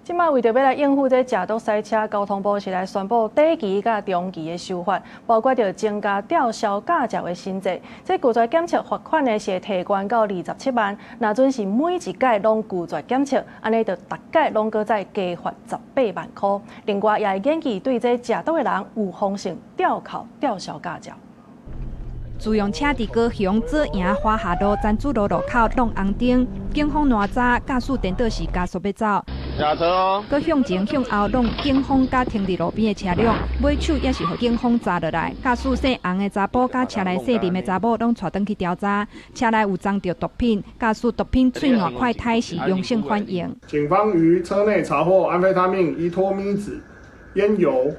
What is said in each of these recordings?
這擺為著欲來應付這食毒塞車，交通部是來宣布短期佮長期的修法，包括著增加吊銷駕照的新制。這拒絕檢測罰款呢是會提懸到27萬，若準是每一改攏拒絕檢測，按呢就逐改攏閣再加罰18萬箍。另外也會研議對這食毒的人有風險吊扣吊銷駕照。自用車佇高雄左營華夏路珍珠路路口挵紅燈，警方攔查駕駛顛倒時加速欲走。下車哦！閣向前向後挵警方佮停佇路邊的車輛，尾手也是予警方查落來。駕駛姓洪的查埔佮車內姓林的查某攏帶轉去調查，車內有贓著毒品，駕駛毒品喙瀾快胎是陽性反應。警方於車內查獲安非他命、依托咪酯、菸油、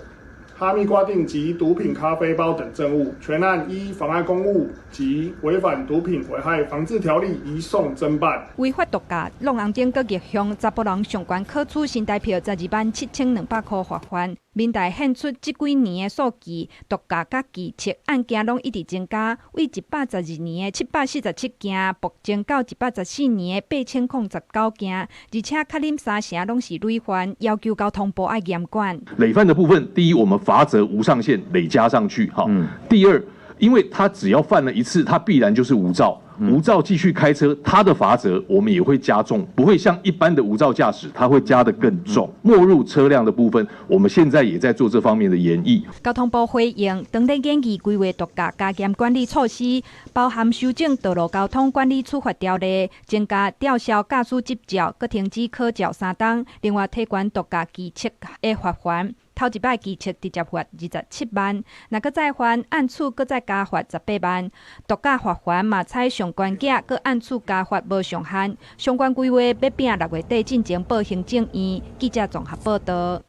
哈密瓜錠及毒品咖啡包等證物，全案依妨礙公務及違反毒品危害防治條例移送偵辦。違法毒駕、挵紅燈閣逆向，查埔人上懸可處新台票12萬7200箍罰鍰。民代獻出這幾年的數據，毒駕佮拒測案件攏一直增加，為112年的747件，暴增到114年的8019件，而且確認三成攏是累犯，要求交通部愛嚴管。累犯的部分，第一，我們罰則無上限，累加上去，哈。第二，因為他只要犯了一次，他必然就是無照。無照繼續開車，他的罰則我們也會加重，不會像一般的無照駕駛，他會加得更重。沒入車輛的部分，我們現在也在做這方面的研議。交通部回應，當咧研議規劃毒駕加嚴管理措施，包含修正道路交通管理處罰條例，增加吊銷駕駛執照，閣停止考照3冬，另外提懸毒駕拒測的罰鍰。頭一擺拒測直接罰27萬，若閣再犯，按處閣再加罰18萬。毒駕罰鍰嘛採上懸額，閣按處加罰無上限。相關規劃欲拚6月底進前報行政院。記者綜合報導。